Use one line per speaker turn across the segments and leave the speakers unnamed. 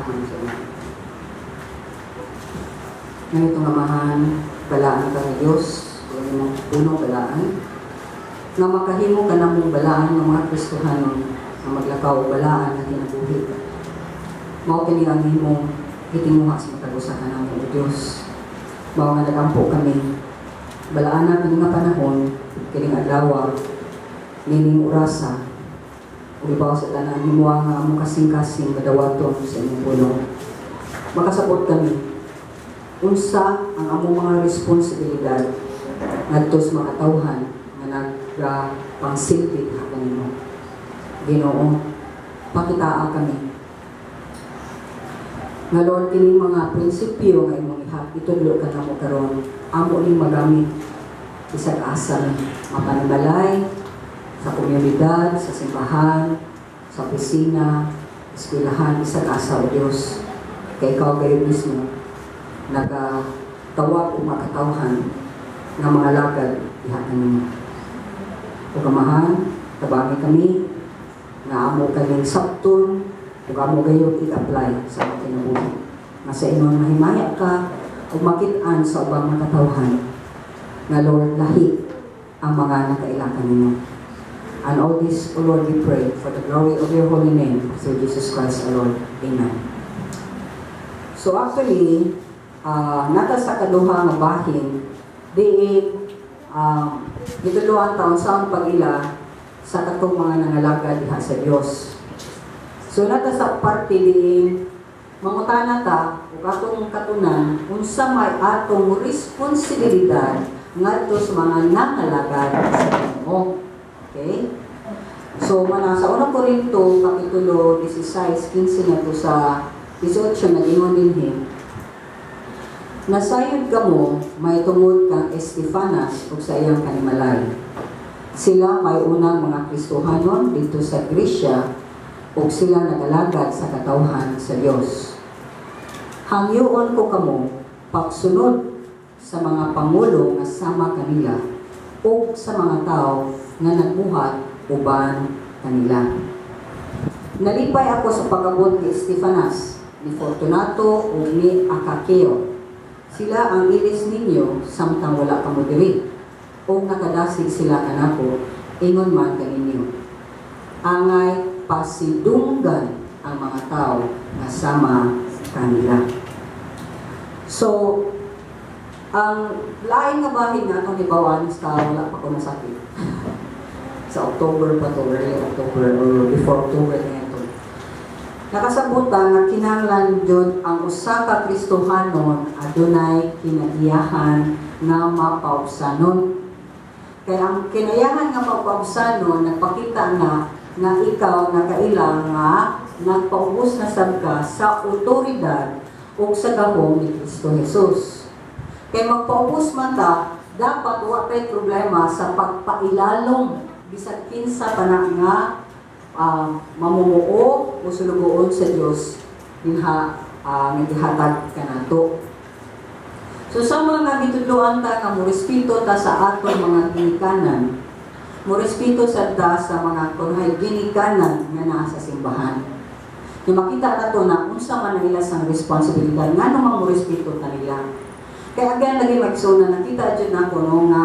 Amahan sa inyo. Ganitong Amahan, balaan ka nga Diyos, ug imong puno balaan, nga makahimo ka namong balaan nga mga Kristohanon nga maglakaw og balaan nga kinabuhi. Mao kini ang imong gitinguha sa matag usa kanamo, O Dios. Mao nga nagampo kami. Balaan na kini nga panahon, kining adlaw, nining orasa, ug ibaw sa tanan himo nga among kasing-kasing madawaton sa imong pulong. Makasabot kami unsa ang among mga responsibilidad ngadto sa mga tawhan nga nagapangsilbi diha kanimo. Ginoo, pakitaa kami. Nga Lord, kining mga prinsipyo nga imong itudlo kanamo karon, amo ning magamit bisag asa mi mapanimalay, sa komunidad, sa simbahan, sa opisina, eskwelahan, bisag asa, O Dios. Kay ikaw gayud mismo nagatawag og mga katawhan nga mga lagad diha kanimo. O Amahan, tabangi kami nga amo kaning sabton ug amo gayud i-apply sa among kinabuhi. Nga sa ingon mahimaya ka ug makit-an sa ubang mga katawhan nga, Lord, lahi ang mga nakaila kanimo. And all this, O Lord, we pray for the glory of your holy name, through Jesus Christ, our Lord. Amen. So actually, naa ta sa kaduha nga bahin, diin gitudloan ta unsaon pag-ila sa katong mga nangalagad diha sa Dios. So naa ta sa parte diin mangutana ta ug atong katunan unsa may atong responsibilidad ngadto sa mga nangalagad sa Ginoo. Okay? So mana sa Unang Korinto kapitulo 16, 15 na to sa 18, nag-ingon dinhi: "Nasayod kamo may tungod kang Estefanas ug sa iyang panimalay. Sila may unang mga Kristohanon didto sa Gresya ug sila nagalagad sa katawhan sa Dios. Hangyoon ko kamo pagsunod sa mga pangulo nga sama kanila ug sa mga tao nga nagbuhat uban kanila. Nalipay ako sa pag-abot ni Estefanas, ni Fortunato ug ni Akakeo. Sila ang ilis ninyo samtang wala kamo diri. Ug nakadasig sila kanako ingon man kaninyo. Angay pasidunggan ang mga tao nga sama kanila." So, ang lain nga bahin nga atong hibawan sa wala pa ko nasakit. Sa October pa to, early October or before October na ito. Nakasabot ta nga kinahanglan jud ang usa ka Kristohanon adunay kinaiyahan nga mapaubsanon. Kaya ang kinaiyahan nga mapaubsanon nagpakita na nga ikaw nakaila nga nagpaubos na sab ka sa otoridad ug sa gahom ni Kristo Jesus. Kay magpaubos man ta, dapat wa tay problema sa pagpailalom bisag kinsa pa na nga mamumuo o sulugoon sa Dios dinha nga gihatag kanato. So sa mga gitudloan ta nga morespeto ta sa atong mga ginikanan, morespeto sad ta sa mga kunhay ginikanan nga naa sa simbahan. Yung makita nato na unsa man ang ila sang responsibilidad, ngano man morespeto ta nila. Kaya again, lagi magsuna, nakita jud nako, no, nga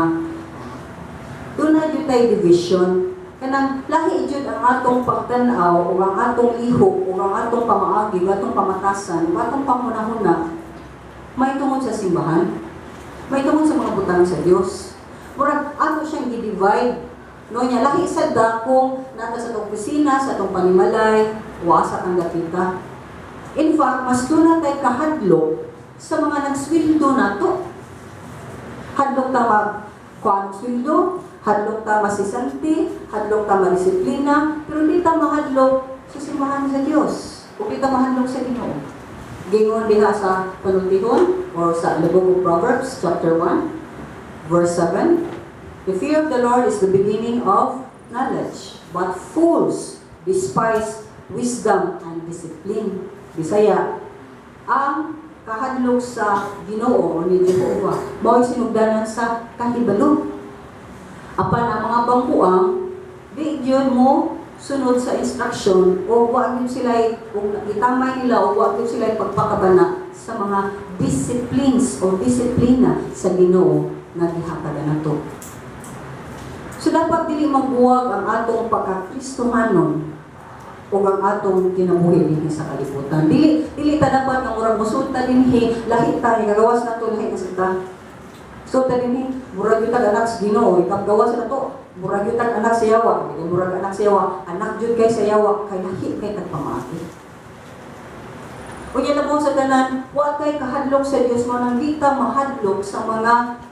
duna jud tay division, kanang lahi jud ang atong pagtan-aw ug ang atong lihok ug ang atong pamaagi ug atong pamatasan ug atong panghunahuna may tungod sa simbahan, may tungod sa mga butang sa Dios. Murag ato siyang gi-divide, no? Nya lahi sad da kung naa ta sa atong opisina, sa atong panimalay, o asa kang dapita. In fact, mas duna tay kahadlok sa mga nagsweldo nato. Hadlok ta mag kuan sweldo, hadlok ta masisanti, hadlok ta madisiplina, pero di ta mahadlok sa simbahan sa Dios. O di ta mahadlok sa Ginoo. Gingon diha sa Panultihon or sa the book of Proverbs chapter 1 verse 7, "The fear of the Lord is the beginning of knowledge, but fools despise wisdom and discipline." Bisaya, ang kahadlok sa Ginoo o ni Jehovah mao'y sinugdanan sa kahibalo. Apan ang mga bangbuang di gyud mo sunod sa instruction o wa gyud sila kung gitamay nila o wa gyud sila pagpakabana sa mga disciplines o disiplina sa Ginoo nga gihatagan nato. So dapat dili magbuwag ang atong pagka-Kristohanon o ang atong kinabuhi dinhi sa kalibutan. Dili dili ta dapat nga murag musulta dinhi, lahi ta gagawas nato, lahi na sa ta. Sulta dinhi, murag gyud tag anak sa Ginoo, ikagawas nato, murag gyud tag anak sa yawa, dili murag anak sa yawa, anak jud kay sa yawa, kay lahi kay tag pamaagi. Unya, labaw sa tanan, wa kay kahadlok sa Dios mo nang di ta mahadlok sa mga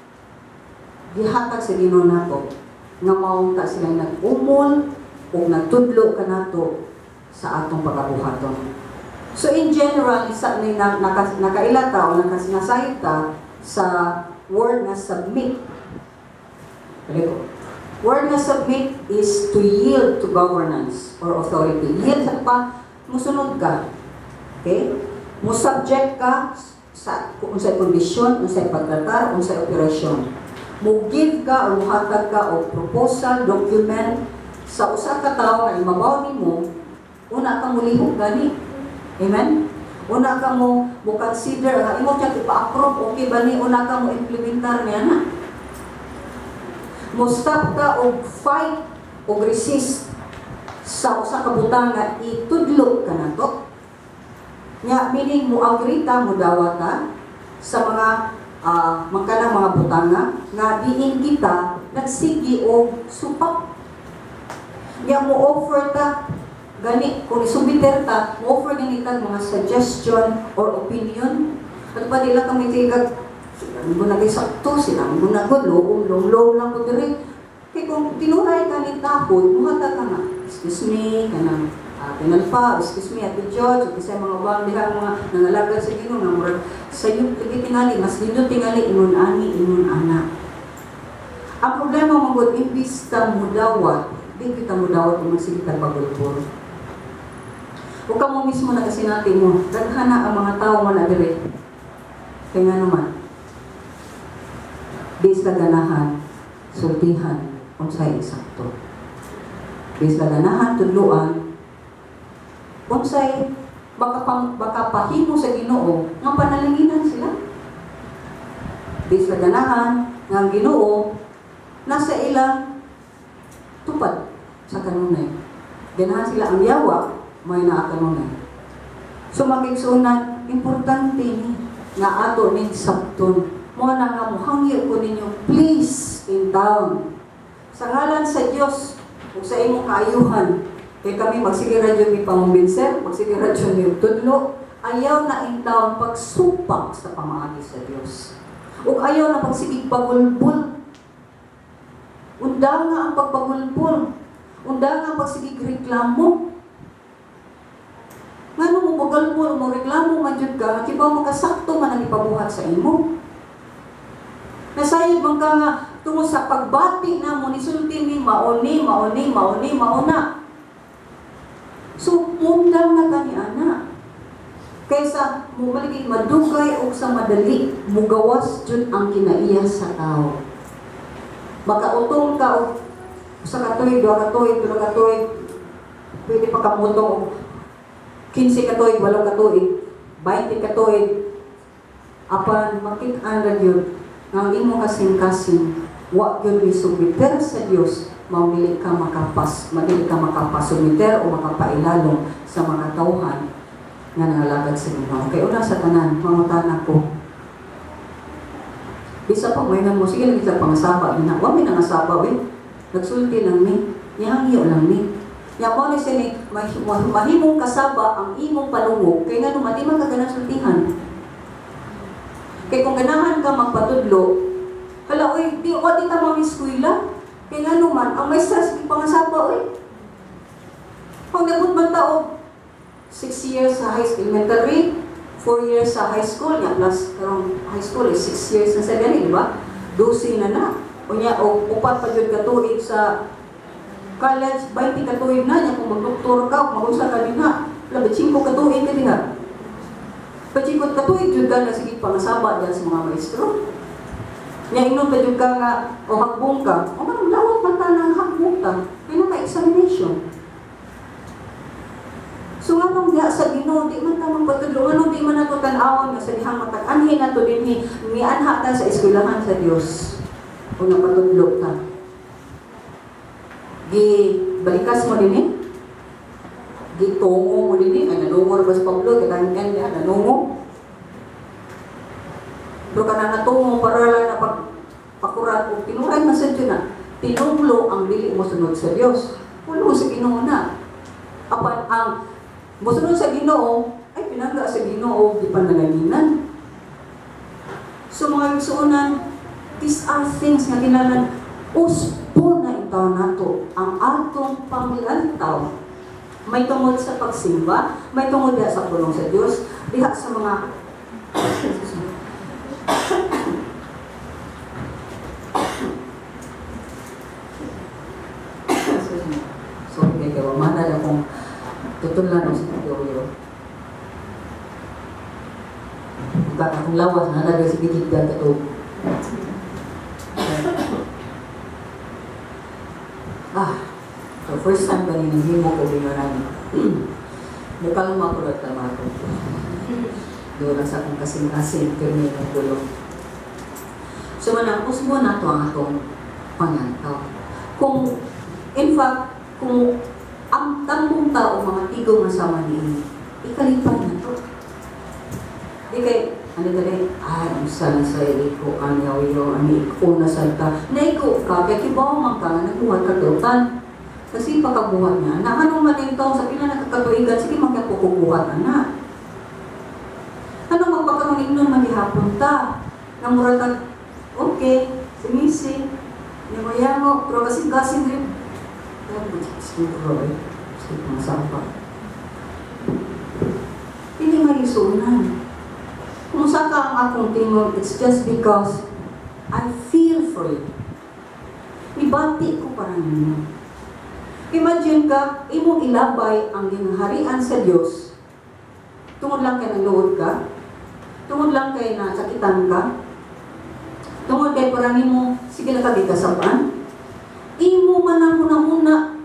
gihatag sa Ginoo nato nga maunta sila nag-umol o nagtudlo kanato sa atong pagabuhaton. So in general, isa ni na, nakaila ta o nakasinasayod ta sa word nga "submit". Balik ko. Word nga "submit" is to yield to governance or authority. Yield sa pa, musunod ka. Okay? Mo-subject ka sa kung unsay kondisyon, unsay pagtratar, unsay operasyon. Mo give ka o muhatag ka og proposal, document sa usa ka tawo nga imabaw nimo, una ka mulihok gani. Amen? Una ka mo consider nga imo siya ipa-approve, okay ba ni, una ka mo implementar niya na. Mo stop ka og fight og resist sa usa ka butang nga itudlo ka nato. Nya meaning mo agree ta, mo dawat ta sa mga mangkanang mga butanga nga diin kita nagsigi og supak. Nya mo offer ta gani kung isumiter ta, mo offer gani ta mga suggestion or opinion. At pa di lang kami tigag sila mo na kay sakto, sila mo na gud loom loom lang ko diri. Kay kung tinuray ka ni tahod, muhatag ka nga, "Excuse me," kanang pa, "Excuse me, Ate George," o kasi mga ubang diha mga nangalagad sa Ginoo nga murag sayop lagi tingali, mas nindot tingali ingon ani, ingon ana. Ang problema man gud, imbis ta mudawat, di kita mudawat kung magsige tag pagulbol. O kamo mismo nakasinati mo, daghan na ang mga tao man na dire. Kaya nga naman, di sila ganahan, sultihan, unsay eksakto. Di sila ganahan, tudluan, unsay baka pahimo sa Ginoo nga panalanginan sila. Di sila ganahan nga ang Ginoo nasa ilang tupad sa kanunay. Ganahan sila ang yawa may naa kanunay. So mga kaigsuonan, importante ni nga ato ning sabton. Mo na nga muhangyo ko ninyo, please, in town. Sa ngalan sa Dios ug sa imong kaayuhan, kay kami magsige ra jud mi pangumbinser, magsige ra jud mi tudlo, ayaw na in town pagsupak sa pamaagi sa Dios. Ug ayaw na pagsigig pagulbul. Unda nga ang pagpagulbul. Unda nga ang pagsigig reklamo. Ngano mo bagalbol mo reklamo man jud ka, kibaw makasakto man ang ipabuhat sa imo. Nasayod man ka nga tungod sa pagbati na mo nisulti ni mauni, mauni, mauni, mauna. So, mundang na ka ni ana. Kaysa mo maligi madugay og sa madali, mugawas jud ang kinaiya sa tao. Makautong ka og usa ka tuig, 2 ka tuig, 3 ka tuig, pwede pa ka mutong og 15 ka tuig, 8 ka tuig, 20 ka tuig, apan makit-an ra gyud nga ang imong kasing-kasing wa gyud ni sumiter sa Dios, mao dili ka makapasumiter o makapailalom sa mga tawhan nga nangalagad sa Ginoo. Kay una sa tanan, mangutana ko, bisa pa mo mo, sige lang kita pangasaba, yun na, wa mi nangasaba, we. Nagsulti lang mi, nihangyo lang mi. Nya mo ni siya ni, mahimong kasaba ang imong palungog, kay nga naman, di man ka ganang sultihan. Kay kung ganahan ka magpatudlo, hala oy, di wa di ta mga eskwela. Kay nga naman, ang maestra sige pangasaba oy. Kung nabot man ta og 6 years sa high school, elementary, 4 years sa high school, nya plus karong high school is 6 years na sa gani, di ba? 12 na na. Unya og upat pa jud ka tuig sa college, 20 ka tuig na nya. Kung magdoktor ka, kung mag-usa ka dinha, labi 5 ka tuig ka dinha. Pachikot ka tuig jud ka na sige pangasaba diyan sa mga maestro. Nya ingnon pa jud ka nga o hagbong ka, o man dawat man ta ng hagbong ta, kay naka examination. Nganong diha sa Ginoo di man ta magpatudlo? Nganong di man nato tan-awon nga sa dihang matag anhi nato dinhi, mianha ta sa eskwelahan sa Dios o napatudlo ta? Gi balikas mo dinhi? Gitungo mo dinhi? Ay, nanungo ra ba si Pablo? Kitangkan niya, nanungo. Pero kana natungo para lang na pag pakurat o tinuray man sa Diyo na tinunglo ang dili mo sunod sa Dios. Pulo sa Ginoo na. Apan ang mosunod sa Ginoo ay pinangga sa Ginoo, di pa nalaginan. So mga igsuonan, these are things nga kinahanglan usbo na intaw nato ang atong panglantaw. May tungod sa pagsimba, may tungod diha sa pulong sa Dios, diha sa mga, excuse me. Excuse me. Sorry kay kay mana akong tutullan og sa yoyo. Buka akong lawas na nalagay sa gigigdan kato. Ah, so first time gani nang himo ko ginaran. Mukalma ko na tama ko. Doon lang sa akong kasing-kasing, pirmi ng pulong. So manang usbo na to ang atong pangantaw. Kung, in fact, kung ang tambong tao mga tigong nga sama niini, ikalipay na to. Di kay, ano dali, ay, unsa na sa iko, anyaw yo, ani iko na sa ta. Naiko ka, kay kibaw man ka, nga nagbuhat ka dautan. Kasi pagkabuhat niya, na anong man ito, sa pila nakakatuigan, sige magkapukubuhat na. Ano magpakaroon nun, maghihapon ta. Namura ka, okay, sumisi, nimayango, pero kasi kasing rin. Siguro eh, sige masapa. Hindi malisunan. Kung sa ka ang akong tingog, it's just because I feel for you. Ibati ko para ninyo. Imagine ka, imong ilabay ang ginaharian sa Dios. Tungod lang kay nagluod ka, tungod lang kay nasakitan ka, tungod kay para nimo sige lang ka gikasaban. Imo man ang hunahuna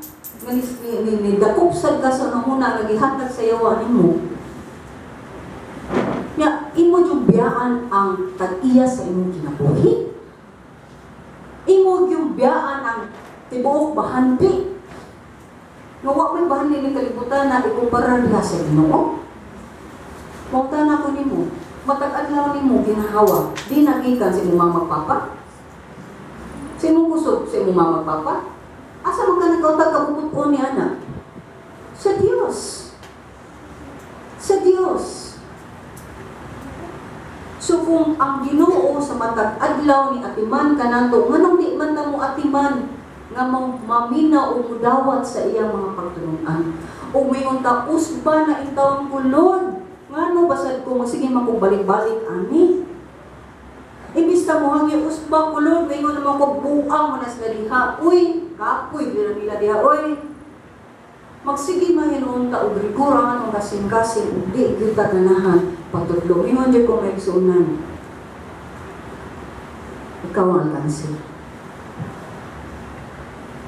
nga ni dakop sad ka sa hunahuna nga gihatag sa yawa nimo. Nya imo jud biyaan ang tag-iya sa imong kinabuhi. Imo jud biyaan ang tibuok bahandi. Nga wa may bahandi ni kalibutan na ikumpara diha sa Ginoo. Mauta ko nimo, matag adlaw nimo ginahawa, di nagikan sa imong mama papa. Sa imong kusog, sa imong mama papa. Asa man ka nagkautag kabubut-on ni ana? Sa Dios. Sa Dios. So kung ang Ginoo sa matag adlaw ni atiman kanato, nganong di man ta mo atiman nga maminaw o mudawat sa iyang mga pagtulunan? O mingon ta, "Usba na intawon ko, Lord. Ngano basad ko sige makubalik-balik ani?" Imbis ta mo hangyo, "Usba ko, Lord," mingon naman ko, "Buang mo na sila diha. Uy, kapoy dira nila diha, uy." Magsige mahinuon ta og rigor ang atong kasing-kasing ug di gyud ta ganahan patudlo. Mingon jud ko, mga igsuonan. Ikaw ang alkansi.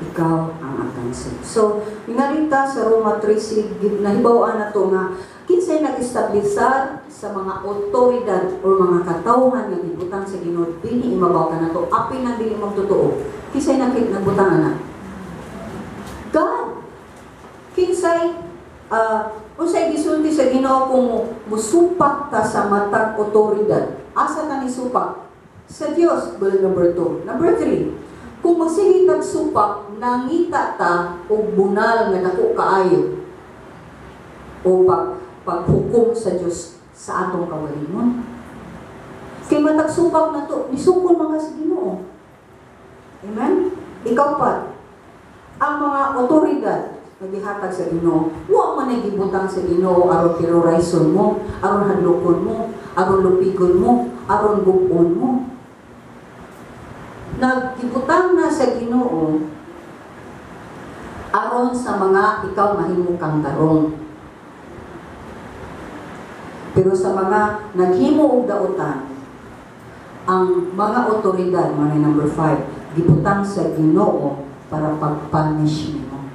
Ikaw ang alkansi. So, mingalita sa Roma 13, nahibaw-an na to nga kinsay nag-establisar sa mga otoridad o mga katawhan nga gibutang sa Ginoo dinhi imabaw ka nato apil nang dili magtotoo. Kinsay nagbutang ana? God. Kinsay unsay gisulti sa Ginoo kung musupak ka sa matag otoridad? Asa ta ni supak? Sa Dios. Bullet number 2. Number 3. Kung magsige tag supak, nangita ta og bunal nga dako kaayo o paghukom sa Dios sa atong kaugalingon. Kay matag supak na to, nisukol man ka sa Ginoo. Amen? Ikaw pa, ang mga otoridad nga gihatag sa Ginoo, wa man ay gibutang sa Ginoo aron terrorison mo, aron hadlokon mo, aron lupigon mo, aron gub-on mo. Naggibutang na sa Ginoo aron sa mga ikaw mahimo kang tarong. Pero sa mga naghimo og dautan, ang mga otoridad, mga number 5, gibutang sa Ginoo para pag-punish nimo.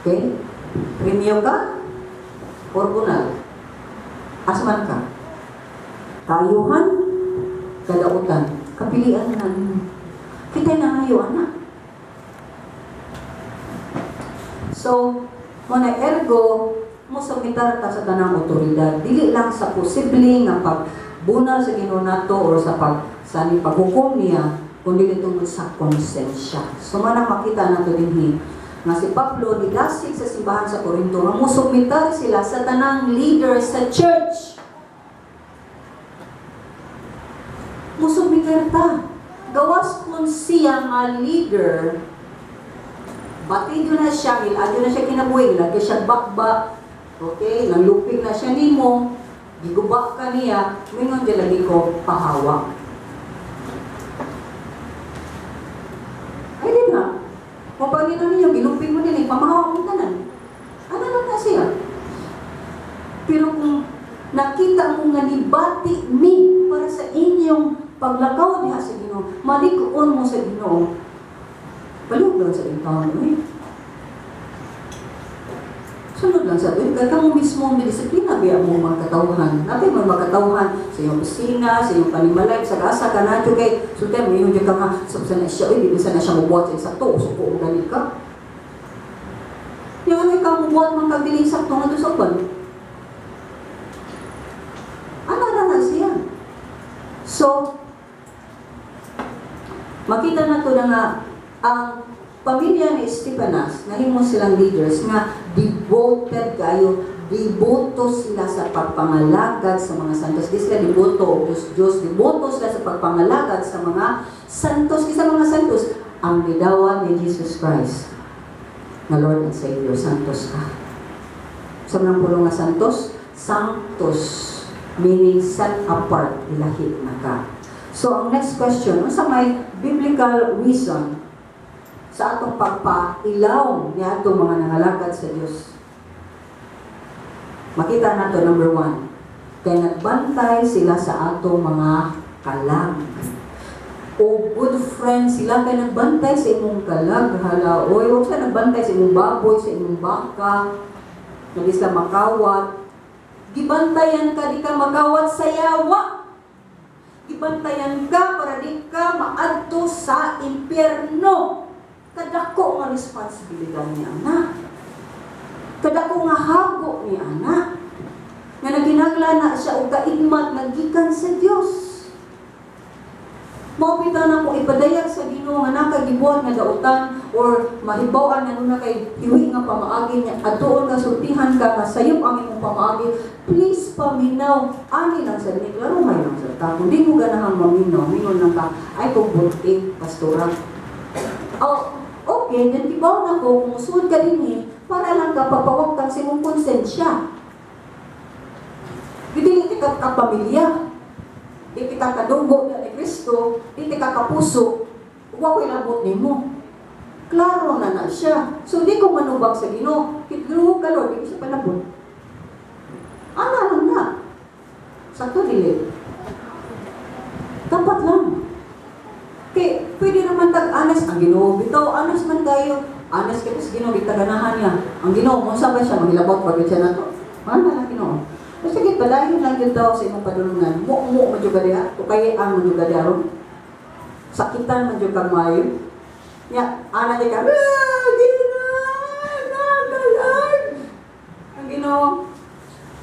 Okay? Premyo ka? Or bunal? Asman ka? Kaayuhan? Kadautan? Kapilian na ninyo. Kita nangayo, anak. So, muna ergo, mo sumitar ta sa tanang otoridad. Dili lang sa posible nga pagbunal sa Ginoo nato or sa pag sa ni paghukom niya, kundi tungod sa konsensya. So manang makita nato dinhi nga si Pablo nidasig sa simbahan sa Corinto nga mosumitar sila sa tanang leader sa church. Musumitar ta. Gawas kung siya nga leader, batido na siya, iladyo na siya kinabuhi, ilagay siya bakba, okay, nalupig na siya nimo, giguba ka niya, mingon dyan lagi ko, pahawa. Ay, di na. Kung panginoon ninyo, gilupig mo din, eh, pamahawa mong tanan. Ano lang na siya? Pero kung nakita mo nga nibati mi para sa inyong paglakaw diha sa Ginoo, malikuon mo sa Ginoo, balug lang sa iyong mo eh. Sunod lang sa kaya kamo mismo may disiplina biya mo mga katawhan. Napay mo mga katawhan sa iyong opisina, sa iyong panimalay, sa asa ka na kay so tayo mo yun ka nga sa na siya, uy, di ba na siya mubuhat sa eksakto, usuko mo gani ka. Yung ano ikaw mubuhat man kag dili sakto nga sa uban. Ano na na siya? So, makita na to na nga ang pamilya ni Estefanas, nahimo silang leaders nga devoted kayo, deboto sila sa pagpangalagad sa mga santos. Di sila deboto og Diyos, Diyos, deboto sila sa pagpangalagad sa mga santos. Kinsa mga santos, ang nidawat ni Jesus Christ na Lord and Savior, santos ka. Sa mga pulong nga santos, sanctus, meaning set apart, ilahi na ka. So, ang next question, unsa may biblical reason sa atong pagpailaw ni atong mga nangalagad sa Dios? Makita nato number one, kay nagbantay sila sa atong mga kalag. O good friend sila kay nagbantay sa imong kalag, hala, oy, wag sila nagbantay sa imong baboy, sa imong baka, nga di sila makawat. Gibantayan ka, di ka makawat sa yawa. Gibantayan ka para di ka maadto sa impyerno. Kadako nga responsibilidad ni ana. Kadako nga hago ni ana. Nga naginagla na siya og kaigmat nga gikan sa Dios. Mao bitaw na kung ipadayag sa Ginoo nga nakagibuhat nga dautan or mahibaw-an nga nuna kay hiwi nga pamaagi niya, adtuon ka, sultihan ka nga sayop ang imong pamaagi, please paminaw ani lang sa ni, klaro may lang sa ta. Kung di mo ganahan maminaw, mingon lang ka, "Ay kung buti pastora." Oh, okay, then kibaw na ko kung musuod ka dinhi para lang ka papawagtang sa imong konsensya. Dili ka kapamilya. Di kita kadugo ni Kristo, di ka kapuso, wa ko'y labot nimo. Klaro na na siya. So di ko manubag sa Ginoo. Kitluho ka Lord, di ko siya palabot. Ana lang na. Sakto dili. Dapat lang. Kay pwede naman tag anas ang Ginoo bitaw, anas man kayo. Anas kay sa Ginoo gitaganahan niya. Ang Ginoo mo sa ba siya mahilabot pag siya nato. Mana lang Ginoo. O sige, padayon lang yun daw sa imong padulungan. Mo mo man jud ka diha, kay ang man jud ka diha ron. Sakitan man jud kag maayo. Nya, ana di ka, "Ah, Ginoo, nagalan." Ang Ginoo,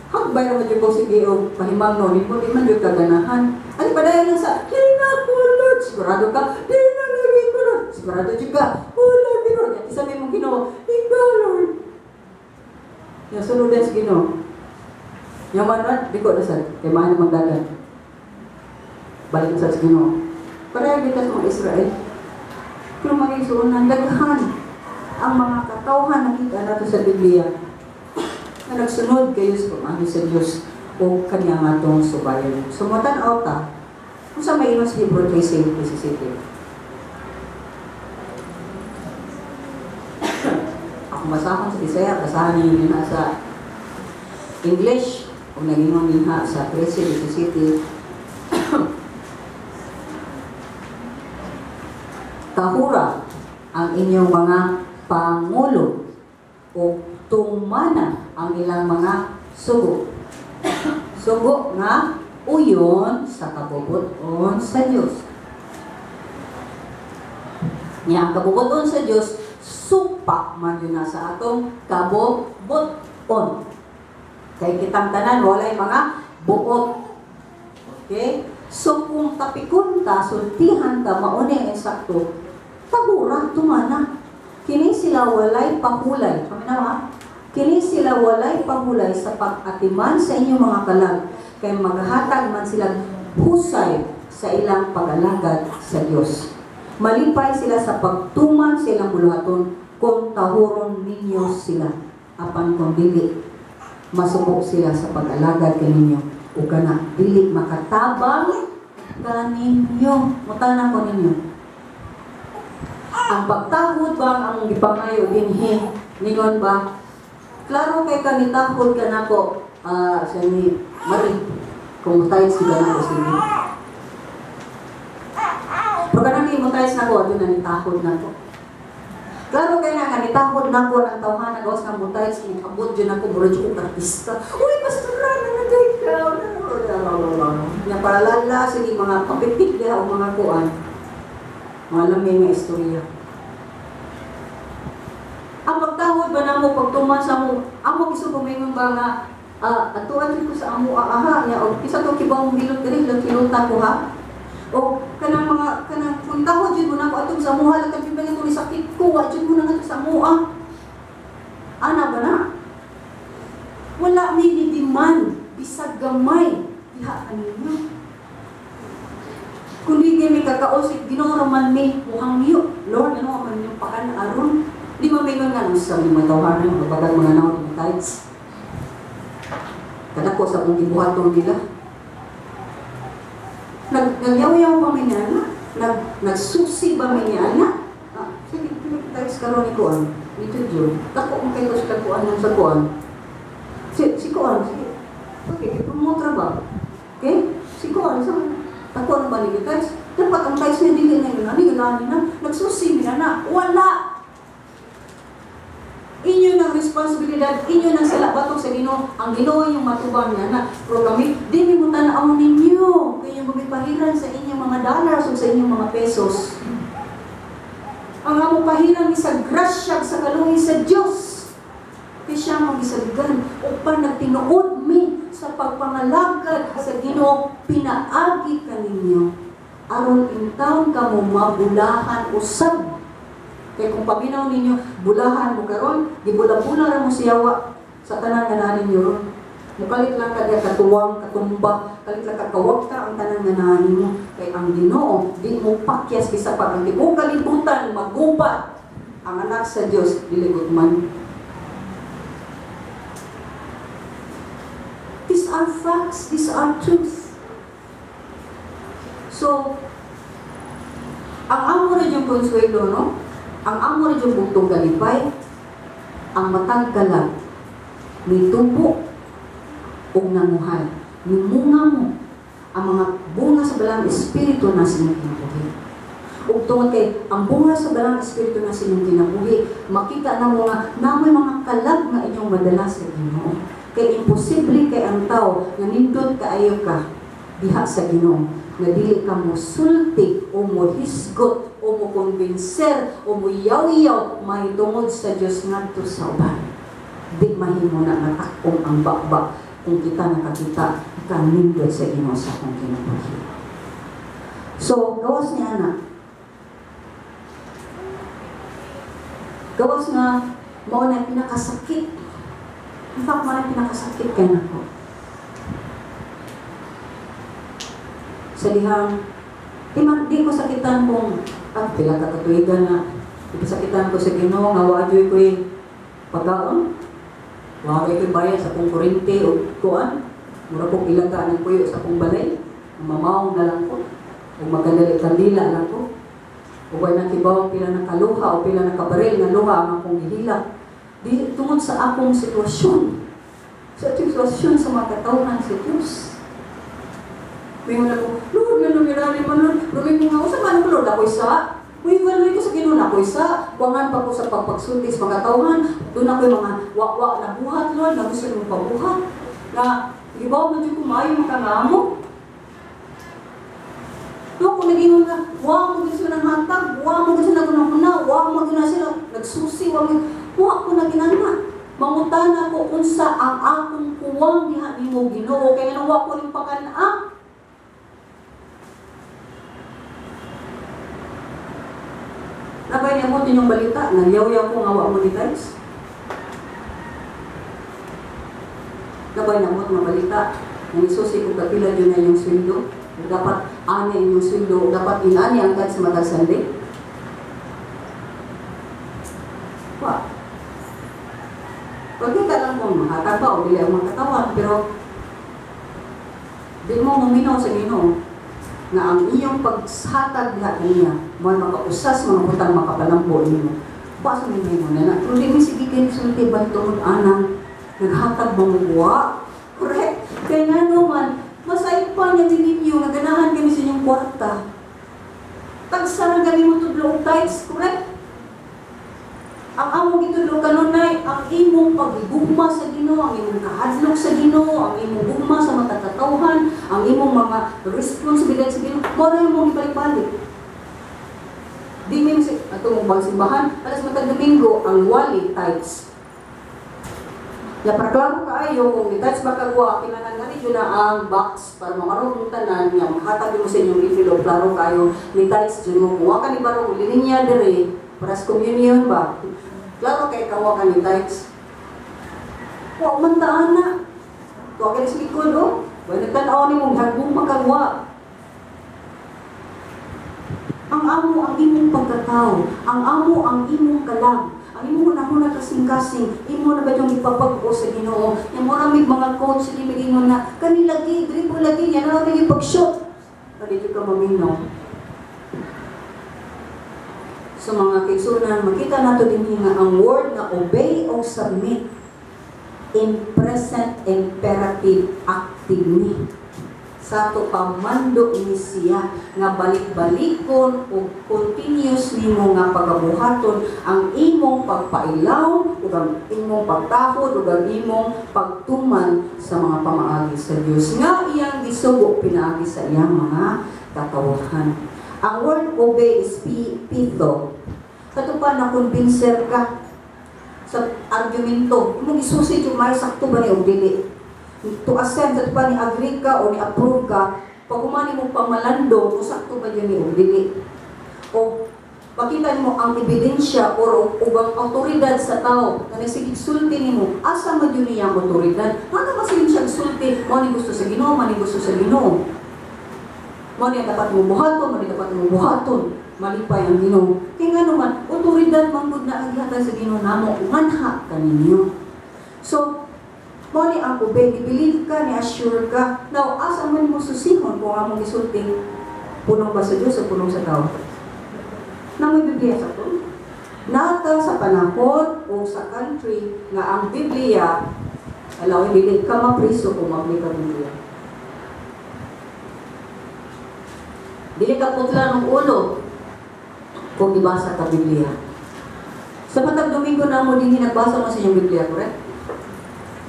hagbay ra man jud ko sige og pahimangno nimo, di man jud ka ganahan. Ano padayon lang sa, "Dili na ko Lord." Sigurado ka, "Dili na lagi ko Lord." Sigurado jud ka, "Oh Lord, Ginoo." Nya isa mo Ginoo, ikaw Lord. Nya sunod sa Ginoo. Yung man, di ko na sa, kay mahal namang dagat. Balik sa Ginoo. Pareho kita sa mga Israel. Pero mga isuunan, daghan ang mga katawhan nakita nato sa Biblia na nagsunod kayo sa pamagi sa Diyos o kanya nga atong subayon. So, matan-aw ta, kung sa may sa Hebrew 13:17. Ako basahon sa Bisaya, basahan ninyo din sa English, o nagingon din ha sa 13:17. Tahura ang inyong mga pangulo o Tumana ang ilang mga sugo. Sugo nga uyon sa kabubut-on sa Dios. Nya ang kabubut-on sa Dios supak man yun na sa atong kabubut-on. Kay kitang tanan walay mga buot. Okay? So kung tapikon ta, sultihan ta, mauni ang eksakto, tahura, tumana. Kini sila walay pahulay. Paminaw ha? Kini sila walay pahulay sa pag-atiman sa inyong mga kalag, kay maghatag man sila husay sa ilang pag-alagad sa Dios. Malipay sila sa pagtuman sa ilang buluhaton kung tahuron ninyo sila. Apan kung dili, masuko sila sa pag-alagad kaninyo o kana dili makatabang kaninyo. Mutana ko ninyo. Ang pagtahod ba ang among gipangayo dinhi ningon ba, klaro kay kanitahod ka nako, siya ni Marie, kung mutayos ka nako, sige. Pero kanang mutayos nako, adto na nitahod nako. Klaro kay na nga nitahod nako ng tawhana gawas nga mutayos ni abot jud nako, mura jud ko artista. "Uy, pastora na nagay ka." Nya paralala, sige, mga papitik diha o mga kuan. Mga lami nga istorya. Ang pagtahod ba namo pagtuman sa amo, amo gusto kumingon ba nga atuan ko sa amo aha nya og isa to kibaw mong hilot diri lang kinuta ko ha. O kanang mga kanang kung tahod jud mo nako atong sa amuha lang kay ba ni sakit ko, wa jud mo na ngadto sa amuha. Ana ba na? Wala mi ni demand bisag gamay diha kaninyo. Kung di mi kakausip, Ginoo ra man mi muhangyo. "Lord, ano man yung pakan aron?" Di man mingon nga sa mga tawhanan, mabagal mga naon mga tithes. Kadako sa mong gibuhaton nila. Nagyaw-yaw pa mi niya na. Nagsusi ba mi niya na? Ah, sige, tithes karon ni kuan. Ni Jojo. Dako man kayo sila kuan ng sa kuan. Si kuan, si okay, promote ra ba? Okay? Si kuan sa dako na ba ni tithes? Dapat ang tithes niya dili na yun. Ano yun na? Nagsusi mi na na. Wala! Inyo ng responsibilidad, inyo ng sala batok sa Ginoo. Ang Ginoo yung matubang niya na. Pero kami, di mi mo tan-aw ninyo. Kaya magipahiran sa inyong mga dollars o sa inyong mga pesos. Ang among pahiran ni sa grasya sa kaluoy sa Dios. Kay siya magisaligan upan nagtinuod mi sa pagpangalagad sa Ginoo pinaagi kaninyo aron intawon kamo mabulahan usab. Kay kung paminaw ninyo, bulahan mo karon, gibula-bula ra mo siyawa sa tanan nga naa ninyo ron. Mukalit lang ka diya katuwang, katumba, kalit lang ka kawag ka ang tanan nga naa nimo. Kay ang Ginoo di mo pakyas bisa pag ang tibuok kalibutan magubat, ang anak sa Dios dili gutman. These are facts, these are truth. So, ang amo ra yung konsuelo, no? Ang amo ra yung bugtong kalipay, ang matag kalag, mitubo ug nanguhay. Mimunga mo ang mga bunga sa Balaang Espiritu na sa inyong kinabuhi. Ug tungod kay ang bunga sa Balaang Espiritu na sa inyong kinabuhi, makita na mo nga namoy mga kalag nga inyong madala sa Ginoo. Kay imposible kay ang tao nga nindot kaayo ka diha sa Ginoo nga dili ka mo sulti o mo hisgot o mo kumbinser o mo yaw-yaw mahitungod sa Dios ngadto sa uban. Di mahimo na natakong ang bakba kung kita nakakita kanindot sa Ginoo sa akong kinabuhi. So, gawas niya anak. Gawas nga mao na pinakasakit. In fact, mao na pinakasakit kay nako. Sa dihang di, man, di ko sakitan kung pila ka katuigan na ipasakitan ko sa Ginoo nga wa joy ko'y pagkaon. Wa kay ko'y bayad sa akong kuryente o kuan. Mura kong ilaga ng puyo sa akong balay. Mamaong na lang ko. O magandali kandila lang ko. O way nakibaw pila na kaluha o pila na kabaril nga luha ang akong gihilak. Di tungod sa akong sitwasyon. Sa sitwasyon sa mga katawhan sa Diyos. May na ko, "Lord, nga numirani man, Lord." Pero may mga, "Usa man ko, Lord, ako'y sa." Mo-evaluate ko sa Ginoo na ko isa, kuwangan pa ko sa pagpagsulti sa mga tawhan, doon ako yung mga wa-wa na buhat, Lord, na gusto mong pabuhat. Na, gibaw mo dyan ko maayo makangamo. No, kung nag-ingon nga, wa mo gid sila ng hatag, wa mo gid sila naguna, wa mo gid na sila nagsusi, wa mo, wa ko na ginana. Mangutana ko unsa ang akong kuwang diha nimo, Ginoo, kay nganong wa ko ning pakan-a. Nabay niya mo inyong balita, nagyaw-yaw ko nga wa mo ni tithes. Nabay na mo nga balita, nang isusi ko kapila yun na yung sweldo. Dapat ani inyong sweldo, dapat inani ang tithes matag Sunday. Wa. Pagkita lang kung mahatag ba o dili ang mga katawan, pero di mo maminaw sa Ginoo nga ang iyong paghatag diha kaniya mo makausas mga butang makapalambo nimo. Wa sa mo na na. Pero di mi sige kayo sulti ba tungod anang naghatag ba mo wa? Correct. Kaya nga naman, masayop pa niya ninyo nga ganahan kami sa inyong kwarta. Tagsa kami mo tudlo og tithes, correct? Ang among gitudlo kanunay, ang imong pagigugma sa Ginoo, ang imong kahadlok sa Ginoo, ang imong gugma sa mga katawhan, ang imong mga responsibilidad sa Ginoo, mao ra imong ibalik-balik. Di mi si ato mong pagsimbahan, alas matag Domingo ang wali tithes. Ya para klaro kaayo kung ni tithes ba kagwa kinahanglan nga rin na ang box para mamarog mong tanan nga maghatag mo sa inyong envelope, klaro kayo ni tithes jud mo kuha ka ni barong linya dere para sa communion ba. Klaro kay kawa ka ni tithes. Wa man taan na. Tuwa ka sa likod, oh. Wa nagtan-aw ni mong hagbong makagwa. Ang amo ang imong pagkatao, ang amo ang imong kalag, ang imong hunahuna kasing-kasing, imo na ba yung ipapag-o sa Ginoo? Yung mura may mga coach sige migingon na kani lagi, dribble lagi niya, na may pag-shoot. Dito ka maminaw. So mga kaigsuonan, makita nato din nga ang word nga obey o submit in present imperative active ni sa ato pamando ni siya nga balik-balikon o continuous nimo nga pagabuhaton ang imong pagpailaw ug ang imong pagtahod ug ang imong pagtuman sa mga pamaagi sa Dios nga iyang gisugo pinaagi sa iyang mga katawhan. Ang word obey is pitho. Kato pa na convincer ka sa argumento, imong isusi yung may sakto ba ni og dili. To assent, sa pa ni agree ka o ni approve ka, pag humani mo pamalando, kung sakto ba yun ni og dili. O makita nimo ang ebidensya or ubang autoridad sa tao na nagsigig sulti nimo, asa man yun niya ang otoridad? Ano ba sige siya sulti? Mo ni gusto sa Ginoo, mo ni gusto sa Ginoo. Mo ni dapat mo buhaton, mo ni dapat mo buhaton. Malipay ang Ginoo. Kaya nga naman, otoridad man gud na ang gihatag sa Ginoo namo, nganha kaninyo. So, mo ni ang obey, ni-believe ka, ni-assure ka. Now, asa man mo susihon kung among gisulti, punong ba sa Diyos o punong sa tao? Na may Biblia sa to? Nata sa panahon o sa country nga ang Biblia, alaw, dili ka mapriso kung magli ka Biblia. Dili ka putla ng ulo kung ibasa ka Biblia. Sa matag Domingo na mo din nagbasa mo sa inyong Biblia, correct?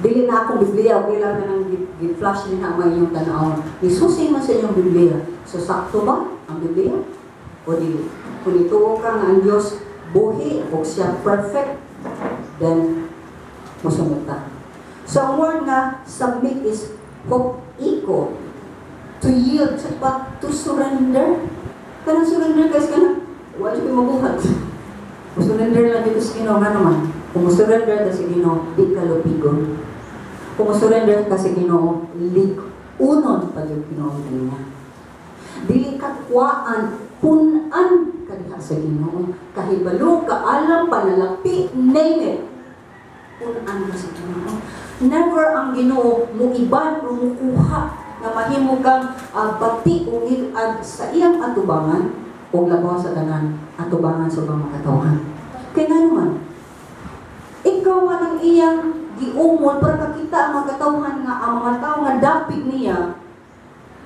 Dili na akong Biblia, okay lang na nang gi-flash din ang inyong tanawon. Isusi mo sa inyong Biblia. So, sakto ba ang Biblia? O dili? Kung ituo ka nga ang Diyos buhi o siya perfect, then mosunod ta. So, ang word nga submit is iko, to yield, sa pa, to surrender. Kanang surrender guys, kanang wala siya mabuhat. Mo-surrender lang dito sa Ginoo nga naman. Kung mo-surrender ka sa Ginoo, di ka lupigon. Kung mo-surrender ka sa Ginoo, lig-unon pa yung Ginoo niya. Dili ka kuwaan, punan ka diha sa Ginoo. Kahibalo, kaalam, panalapi, name it. Punan ka sa Ginoo. Never ang Ginoo muiban o mukuha nga mahimo kang bati o ngilad sa iyang atubangan o labaw sa tanan atubangan sa ubang makatawhan. Kay nga naman, ikaw man ang iyang giumol para kakita ang mga katawhan nga ang mga tao nga dapig niya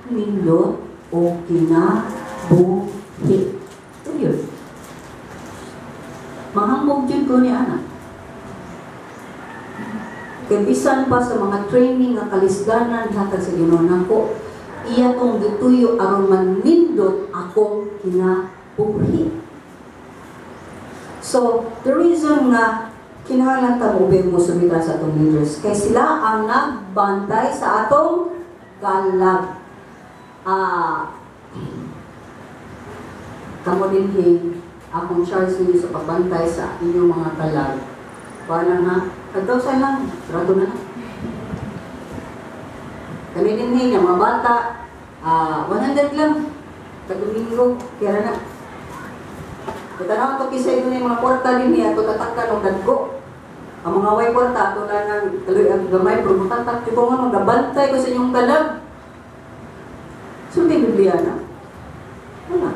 nindot o kinabuhi. Ito yun. Mahambog jud ko ni ana. Kay bisan pa sa mga training nga kalisdanan gihatag sa Ginoo nako, iya kong gituyo aron manindot akong kinabuhi. So, the reason nga kinahanglan ta mo mo sumita sa atong leaders kay sila ang nagbantay sa atong kalag. Kamo dinhi, akong charge ninyo sa pagbantay sa inyong mga kalag. Wala ha, 5,000 lang, sarado na lang. Kami dinhi nga mga bata, 100 lang. Kada Domingo, kaya na. Kitanaw to kisay ko na yung mga kwarta dinhi, ato tatakan og dagko. Ang mga way kwarta, ato na nang tuloy ang gamay, pero mutatak, ko nga magabantay ko sa inyong kalag. Sulti Biblia na. Wala.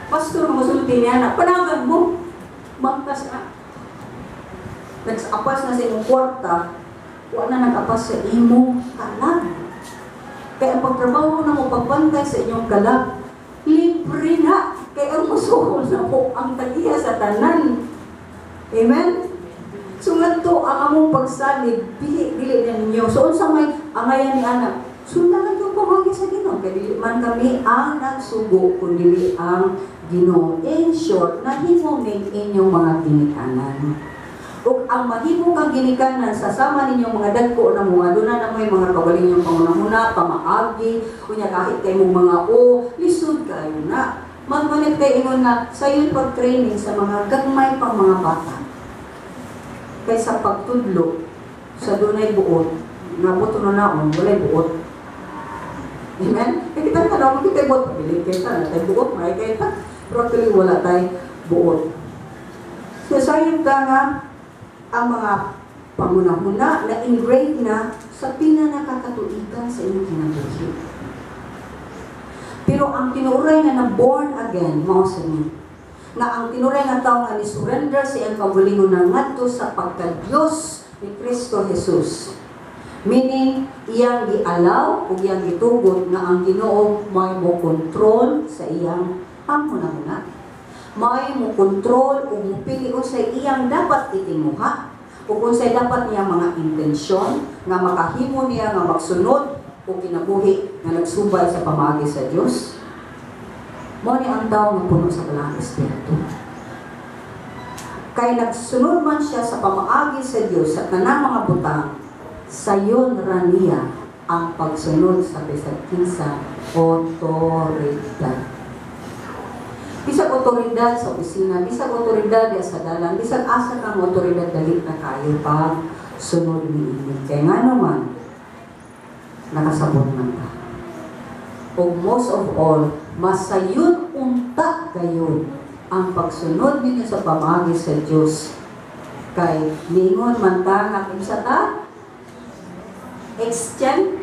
Pastor mo sulti niya na, panagan mo. Bangkas na. Nagsapas na sa imong kwarta, wala na nag-apas sa imong kalag. Kaya ang pagtrabaho na mo pagbantay sa inyong kalag, libre na. Kaya ang musuhol na po ang tagiya sa tanan. Amen? So ngadto ang among pagsalig, dili dili na ninyo. So unsa may angayan ni ana? Sundan lang yung pamagi sa Ginoo. Kay dili man kami ang nagsugo kun dili ang Ginoo. In short, nahimo ning inyong mga ginikanan. Ug ang mahimo kang ginikanan sa sama ninyong mga dagko na mga duna na mo'y mga kaugaling yung pangunahuna, pamaagi, unya kahit kay mong mga o, lisod kayo na. Magmanit kay ingon nga sayon pag-training sa mga gagmay pang mga bata. Kaysa pagtudlo sa dunay buot, nga buto na naon, walay buot. Amen? Kaya kita ka naman kita buot, pabilin kayo ta, natay buot, may kayo ta. Pero actually wala tay buot. So sayon ta nga, ang mga pangunahuna na ingrained na sa pinanakakatuigan sa inyong kinabuhi. Pero ang tinuray nga na born again, mao sa ni, nga ang tinuray nga tao nga ni surrender sa iyang kaugalingon na ngadto sa pagka-Diyos ni Kristo Jesus. Meaning, iyang gialaw ug iyang gitugot nga ang Ginoo may mo kontrol sa iyang panghuna-huna. May mo kontrol ug mopili unsay iyang dapat itinguha ug unsay dapat niya mga intensyon nga makahimo niya nga magsunod o kinabuhi nga nagsubay sa pamaagi sa Dios. Mao ni ang tao nga puno sa Balaang Espiritu. Kay nagsunod man siya sa pamaagi sa Dios sa tanang mga butang, sayon ra niya ang pagsunod sa bisag kinsa otoridad. Bisag otoridad sa opisina, bisag otoridad diya sa dalan, bisag asa kang otoridad, dali na kayo pag sunod niini. Kay nga naman, nakasabot man ta. O most of all, masayon unta gayon ang pagsunod ninyo sa pamaagi sa Diyos. Kay ningon man ta nga kinsa ta? Christian?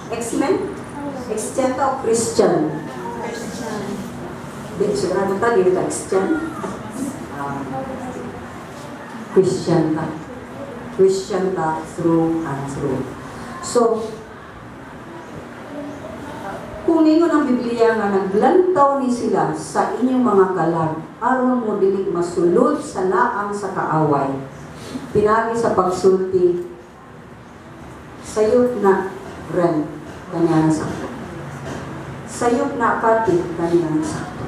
X-Men? Christian ta o Christian?
Christian.
Di, sigurado ta, dili ta Christian. Christian ta. Christian ta through and through. So, kung ningon ang Biblia nga naglantaw ni sila sa inyong mga kalag, aron mo dili masulod sa laang sa kaaway. Pinagi sa pagsulti, sayop na rent, kanya sakto. Sayop na kati, kanya sakto.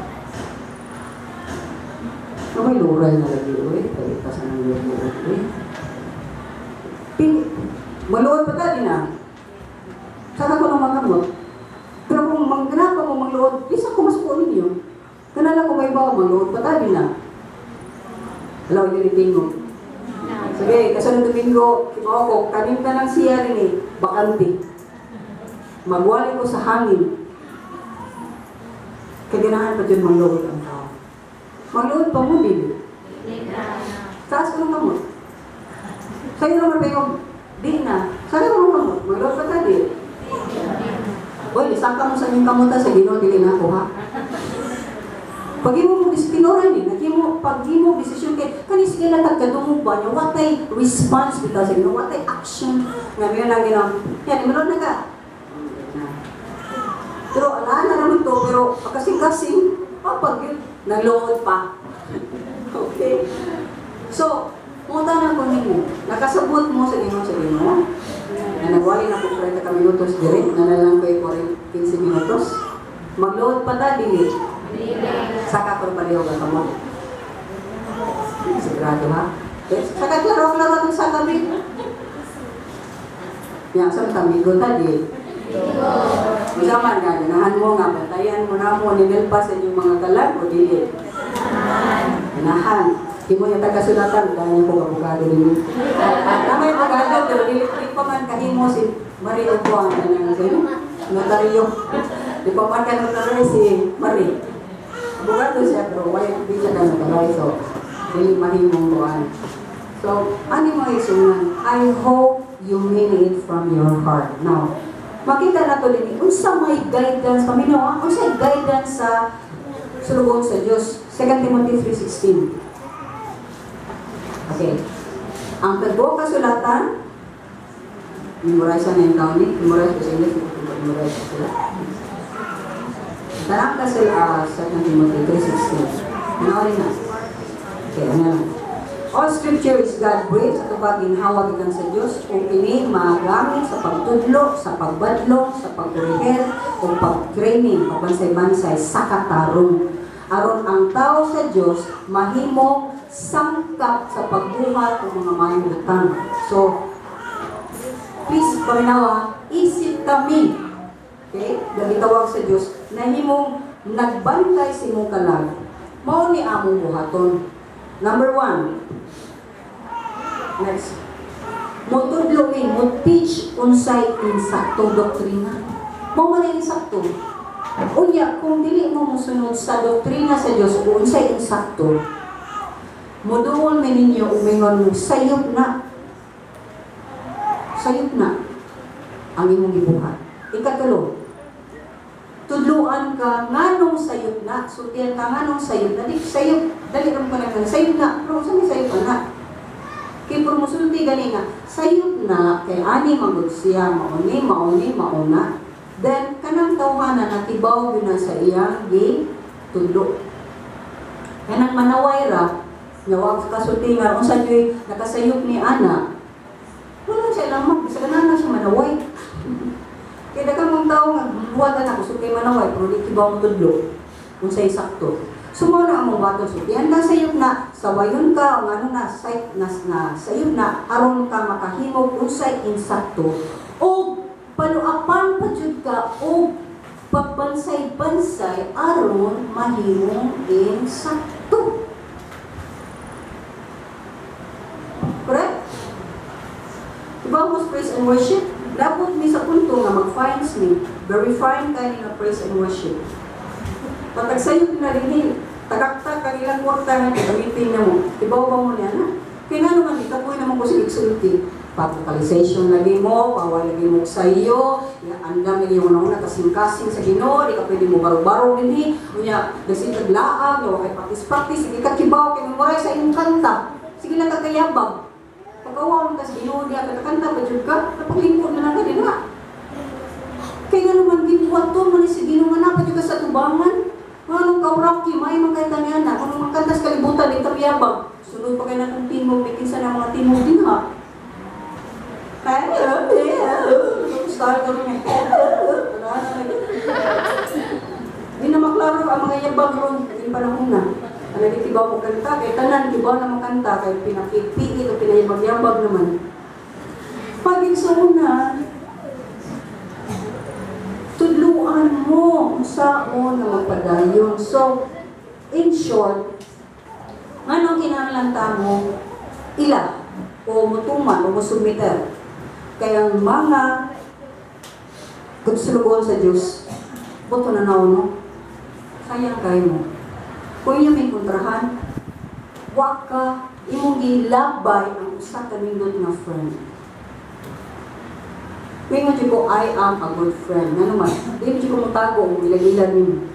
No, may lural na lagi, uy. Palipas na ng lural, uy. Pin, maluod pa tali na. Saka ko nang makamot. Pero kung mangganapa mo mangluod, bisa ko masuko ninyo. Kanala ko may bawa, mangluod pa tali na. Alaw, yun itingog. Sige, kasunod Domingo, kibaw ko, kanin ka ng siya rin eh, bakante. Magwali ko sa hangin. Kaganahan pa dyan mangluod ang tao. Mangluod pa mo, baby. Taas ko ng kamot. Sa'yo naman ba yung, di na. Sa'yo naman kamot. Mangluod pa tadi. Uy, isang mo sa inyong kamuta sa Ginoo dili na ako ha. Pag imo mo tinuray ni, nagimo pag imo desisyon kay kani sige lang tagkadungog ba niya, what ay response bitaw sa Ginoo, what ay action nga mayon ang Ginoo. Yan, imulod na ka. Pero ala na naman to, pero pagkasing-kasing, pag yun, nagluod pa. Okay. So, mangutana ko ninyo, nakasabot mo sa Ginoo? Na nagwali na ko 30 ka minutos diri, na na lang ko'y 15 minutos. Magluod pa ta, dili? Saka ko palihog ang kamot. Sigurado ha? Okay. Saka klaro-klaro itong saka bi. Ya, sa tamigo ta di. Unsa man nga ganahan mo nga bantayan mo na mo ni Nelpa sa inyong mga kalag o dili? Ganahan. Himo niya taga-sulatan, dahil ko abogado ninyo. Tama yung abogado, pero dili di pa man kahimo si Marie Obuan na nang sino? Notaryo. Di pa man ka notaryo si Marie. Abogado siya, pero wala di siya ka notaryo. So, dili mahimong kuan. So, ano mo isunan? I hope you mean it from your heart. Now, makita na to din, unsa may guidance, paminaw, ah, unsa guidance sa sulugoon sa Diyos? 2 Timothy 3:16. Okay. Ang tibuok kasulatan, memorize na yung taon ni, memorize ko sa English, memorize ko sila. Tanang kasel, 2 Timothy 3:16. Ano rin na? Okay, ano na? All scripture is God-breathed, sa tubag ginhawa gikan sa Dios, ug kini magamit sa pagtudlo, sa pagbadlong, sa pagkurehel, ug pag-training, pagbansay-bansay sa katarong. Aron ang tao sa Dios mahimo sangkap sa pagbuhat ng mga maayong butang. So, please, paminawa, isip kami, okay, gitawag sa Dios, nahimong nagbantay sa imong kalag, mao ni among buhaton. Number one, next. Motudlo mi, mo teach unsay insaktong doktrina. Mao man ang insakto. Unya, kung dili mo mosunod sa doktrina sa Dios o unsay insakto, moduol mi ninyo ug mingon mo, sayop na. Sayop na ang imong gibuhat. Ikatulo, tudluan ka nganong sayop na, sultian ka nganong sayop na, di sayop, dali ra mo ka lang sayop na, pero unsa may sayop na? Kay pero mosulti gani nga, sayop na, kay ani magud siya, mauni, mauni, mauna. Then, kanang tawhana nakibaw gyud na sa iyang gi tudlo. Kanang manaway ra, nga wa kasulti nga unsa juy nakasayop ni ana, wala siya lamang, bisa ka na siya manaway. Kaya daghang mga tao nga buhat ana kusog kay manaway pero di kibaw mo tudlo unsay sakto. So mao na among baton, sultihan ka sayop na, sawayon ka o ngano na say na, na sayop na aron ka makahimog unsay insakto o paluapan pa jud ka o pagbansay-bansay aron mahimong insakto. Correct? Diba mo praise and worship? Dapat mi sa punto nga mag-finds mi, very fine kay nga praise and worship. Patag sayop na rin, tagakta kanilang kwarta nga gamitin na mo. Ibaw ba mo niya na? Kaya nga naman, ikapoy naman ko sa igsulti. Pa-vocalization lagi mo, paway lagi mo sa iyo, ya, andam lagi yung una kasing-kasing sa Ginoo, di ka pwede mo baro-baro din unya, dasi taglaag, wa kay practice-practice, sige ka kibaw, kay memorize sa imong kanta. Sige lang kagayabag. Pagawa mo ka sa Ginoo diya, kanta pa jud ka, napaglingkod na lang ka din ha. Kaya nga naman, gibuhat to, man si Ginoo nga napa jud ka sa tubangan. Nganong ka Rocky, may makita niya na, kung magkanta sa kalibutan, di ka miyabag. Sunod pa kayo na itong timog, may kinsa na mga timog din ha. Kaya, style ka rin. Di na maklaro ang mga yabag ron, yung panahon na. Ano di kibaw mo kanta, kay tanan kibaw na makanta, kay pinakipiit o pinayabag-yabag naman. Pagigsuon na, tudluan mo unsaon nga magpadayon. So, in short, nganong kinahanglan ta mo ila o mutuman o musubmiter kay ang mga sulugoon sa Diyos, buto na no? Sayang kayo mo. Kung iyong may kontrahan, wa ka imong gilabay ang usa ka nindot nga friend. Mingon jud ko, "I am a good friend." Nga naman, di mo jud ko motago og ilag-ilag nimo.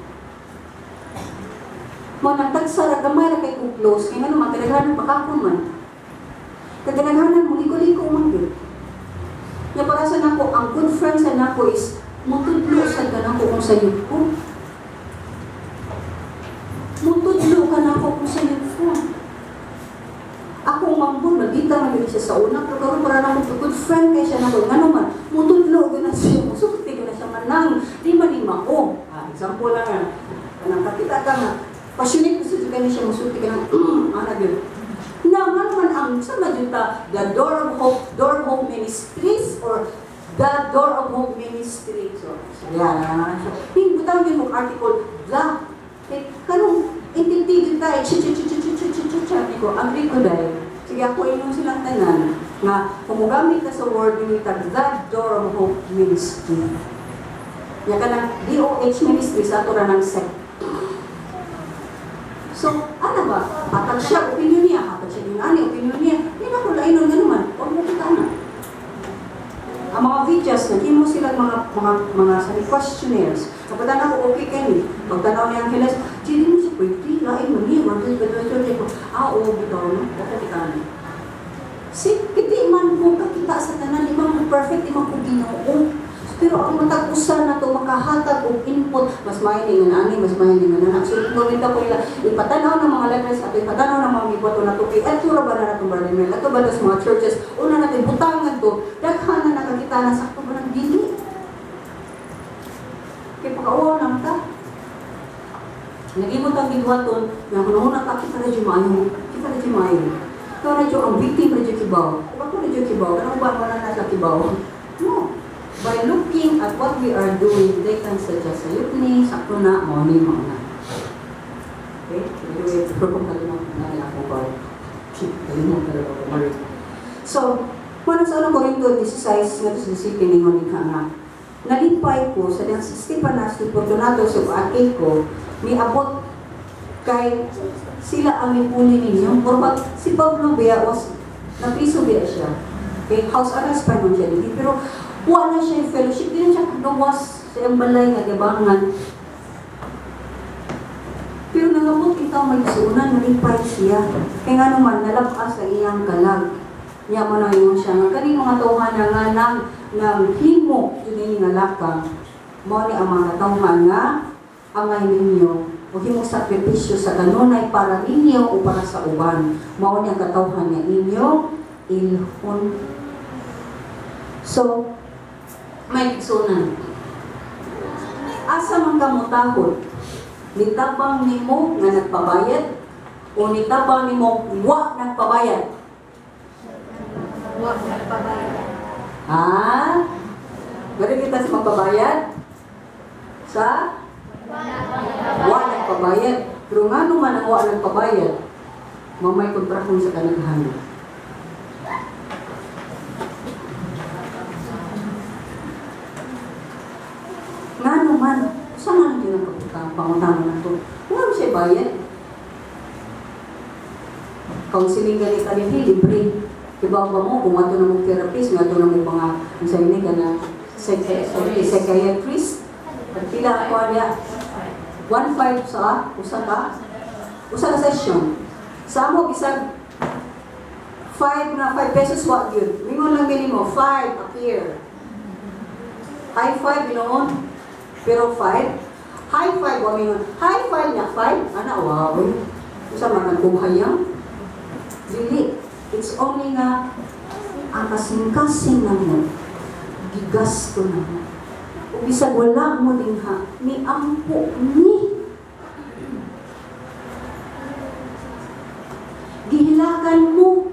Mo nang tagsa ra gamay ra kay kong close, kay nga naman kadaghanan pakakon man. Kadaghanan mo liko-liko man gyud. Nga para sa nako, ang good friend sa nako is mutudlo sa kanako kung sayop ko. Mutudlo ka nako kung sayop ko. nako, ngano man, mutudlo gyud na siya, musulti gyud na siya manang, di man ni mao. Ah, example lang nga, kanang kakita ka nga, passionate gusto jud kani siya musulti ka ng, ana gyud. Na nga naman ang sa man jud ta, the Door of Hope Ministries or the Door of Hope Ministry. So, yan, na siya. Hey, butang yun mong article, the. Eh, kanong intindi jud ta, eh, chi chi chi chi chi chi chi chi chi ko, agree ko dahil. Sige, ako inong silang tanan, nga kung mogamit ka sa word ni tag the Door of Hope Ministry. Ya ka ng DOH Ministry sa ato ra ng sect. So, ano ba? Hatag siya, opinion niya. Hatag siya yung ani, opinion niya. Hindi na ko lainon nga naman. Huwag mo kita na. Ang mga videos, naghimo sila mga sa questionnaires. Kapag ko okay kay ni, pagtanaw ni Angeles, di mo siya pwede, lain mo niya, one, two, three, two, three, ah, oo, bitaw, no? Okay, kita na. Si, kiti man ko kakita sa tanan, di man ko perfect, di man ko Ginoo. Pero ang matag usa na to makahatag og input, mas maayo ni nga ani, mas maayo ni nga nana. So gawin ko nila ipatanaw ng mga letters ato, ipatanaw ng mga gibuhat na to kay ato ra ba na natong Brother Mel, ato ba sa mga churches, una natin butangan to, daghan na nakakita na sakto ba ng dili. Kay pakauwaw lang ta. Nagimo tang gibuhaton, nga hunahuna ka kita ra jud maayo, kita ra jud maayo. Ikaw na jud ang victim ra jud kibaw. Ug ako ra jud kibaw, kanang uban wala na sa kibaw. No. By looking at what we are doing, they can suggest sayop ni, sakto na, mao ni, mao na. Okay? By the way, pero kung kalimot na niya ako ba? Kalimot na ako ba? So, muna sa unang Korinto 16, nga sa 17, ningon ka nga, nalipay ko sa diyang si Stefanas, ni Fortunato, sa Achaiko, niabot kay sila ang mipuli ninyo. Or pag si Pablo biya was, napriso biya siya. Okay, house arrest pa man siya dito. Pero wala siya yung fellowship, di na siya kagawas sa iyang balay nga gibangan. Pero nangabot itaw may suunan, nalipay siya. Kaya nga naman, nalabas ang iyang kalag. Niya mo na yun siya, nga kaning mga tawhana nga nang, nang himo, yun ini nga lakang, mao ni ang mga tawhan nga angay ninyo, o himong sakripisyo sa kanunay para ninyo o para sa uban. Mao ni ang katawhan nga inyo ilhon. So, may igsunan. Asa man ka motahod? Nitabang nimo nga nagpabayad o nitabang nimo wa nagpabayad?
Wa nagpabayad.
Ha? Bari kita sa magpabayad? Sa? Wa nagpabayad. Pero nga naman ang wa nagpabayad, mamay kontrakon sa kanaghanan. Nga naman, saan nga nandiyo ang kaputang pangutama na to? Wala mo siya bayad. Counseling ganit ka din, libre. Diba ba mo, kung ato na mong therapist, nga ato na mong mga, ang sa'yo ni ka na, psychiatrist, pila ako niya, 1.5 sa, usa ka session. Sa amo, bisag, 5 na, 5 pesos wa yun. Mingon lang minimo, 5 appear. High 5, ginoon. Pero 5, high 5, wa mingon. High 5 niya, 5. Ana, wow. Usa man nagbuhayang. Dili. It's only nga, ang kasing-kasing na mo, gigasto na mo. Ug bisag wala mo dinha, ni ampo ni. Gihilakan mo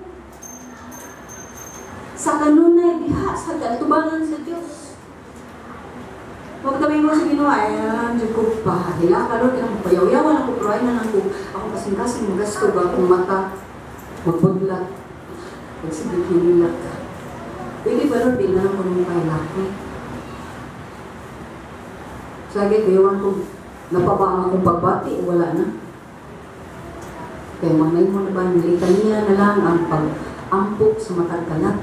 sa kanunay diha sa katubangan sa Dios. Huwag kami mo sa Ginoo ay dyan ko pa hilakan Lord, kanang payaw-yawan ako pero ay na lang ko akong kasing-kasing magasto ba akong mata magbaglat pagsigig hinilak. Pwede ba Lord, di na lang ko nung pahilaki. Sige, kayawan ko, napabang akong pagbati, wala na. Kaya manay mo na ba, nilitaniya na lang ang pag-ampok sa matag kalat.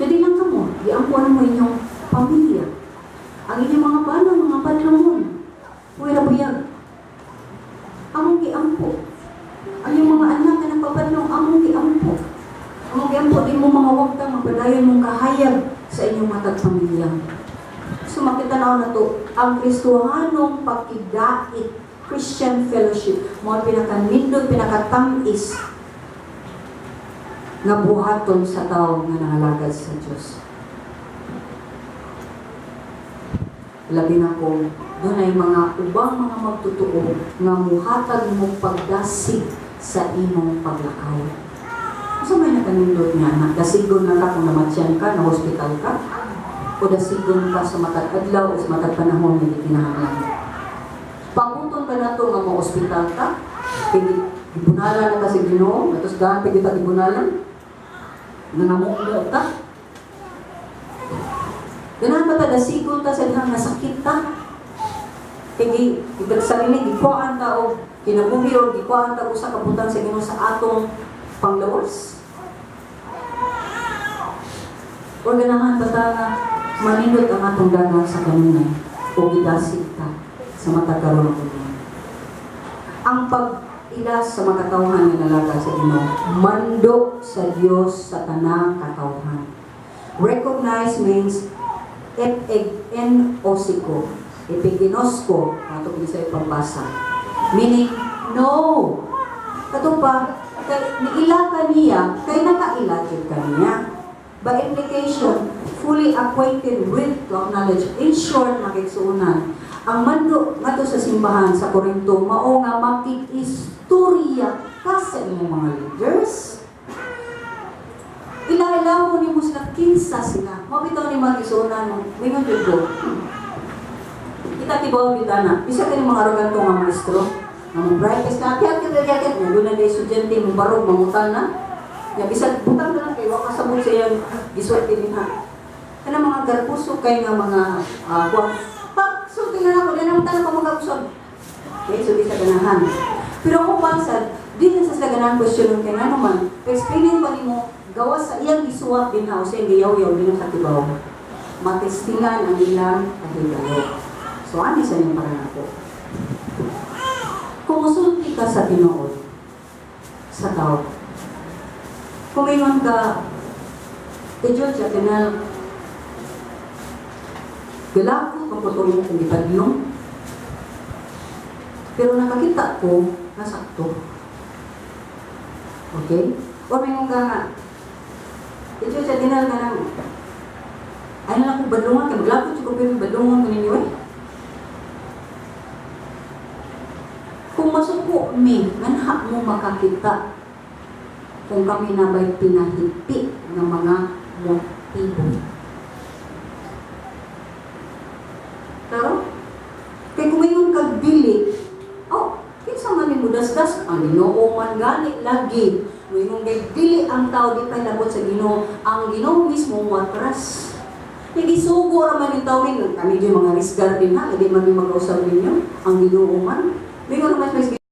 Pwede lang ka mo, giampuan mo inyong pamilya. Ang inyong mga bana, mga padlongon. Puwera buyag. Among giampo. Ang inyong mga anak na nagpapadlong, among giampo. Among giampo, di mo mga wagtang, magpadayon mong kahayag sa inyong matag pamilya. So makita na to, ang Kristohanong pakigait, Christian fellowship, mo ang pinakanindot, pinakatamis Nga buhaton sa tao nga nangalagad sa Diyos. Labi na kung dunay mga ubang mga magtotoo nga muhatag mo pagdasig sa imong paglakaw. Unsa may nakanindot nga na dasigon na ka kung namatyan ka, na hospital ka, o dasigon ka sa matag adlaw o sa matag panahon nga gikinahanglan? Pabuton ka nato nga mo-hospital ka, kay gibunalan na ka sa Ginoo, atos daan pa kita gibunalan, nangamukmo ta. Ganahan ba ta dasigon ta sa dihang nasakit ta? Kay gi sarili gikuhaan ta og kinabuhi o gikuhaan ta usa ka butang sa Ginoo sa atong panglawas. O ganahan ba ta nga manindot ang atong dagan sa kanunay o gidasig ta sa matag karon ng unya? Ang pag-ila sa makatawhan nga nalaga sa Ginoo, mando sa Dios sa tanang katawhan. Recognize means epignosiko, epiginosko, ato kini sa ipambasa. Meaning, no. Kato pa, kay niila ka niya, kay nakaila jud ka niya. By implication, fully acquainted with, to acknowledge. In short, mga kaigsuonan, ang mando ngadto sa simbahan sa Corinto mao nga makig-istorya ka sa imong mga leaders. Ila-ila mo nimo sila, kinsa sila. Mao bitaw ni mga igsuonan mo, mingon jud ko. Kita tibaw bitana, bisa kini mga aroganto nga maestro, nga mo brightest na, kaya kaya kaya kaya, nga doon na day estudyante mo barog mangutan na. Ya bisag butang na lang kay wa kasabot sa iyang gisulti din ha. Kana mga garpuso kay nga mga kuwan. Pak, sulti na lang ko, di naman tayo pa magkausap. Okay, so di sa ganahan. Pero kung pansad, di na sa sila ganahan question kay nga naman, explaining pa nimo gawas sa iyang gisuwat din ha, o sa iyang giyaw-yaw din ang katibaw. Matestingan ang ilang kahibalo. So, ani sa inyong para nako. Kung musulti ka sa tinuod, sa tao, kung ingon ka, kay George, kinal, galako ang putol mo kung gitadlong. Pero nakakita ko, nasakto. Okay? O may ka nga, kay George, kinal ka nang, ay na lang kung badlungan, kay maglakot ko pero badlungan ko ninyo eh. Kung masuko mi, nganha mo makakita kung kami na ba'y pinahipi ng mga motibo. Pero, kay kung ingon kag dili, oh, kinsa man nimo dasdas, ang Ginoo man gani lagi. Muingon kay dili ang tao di pa labot sa Ginoo, ang Ginoo mismo moatras. Nagisugo ra man yung tao min, kami di mga risk garden ha, hindi man mi mag-usab ninyo, ang Ginoo man. Mingon naman mas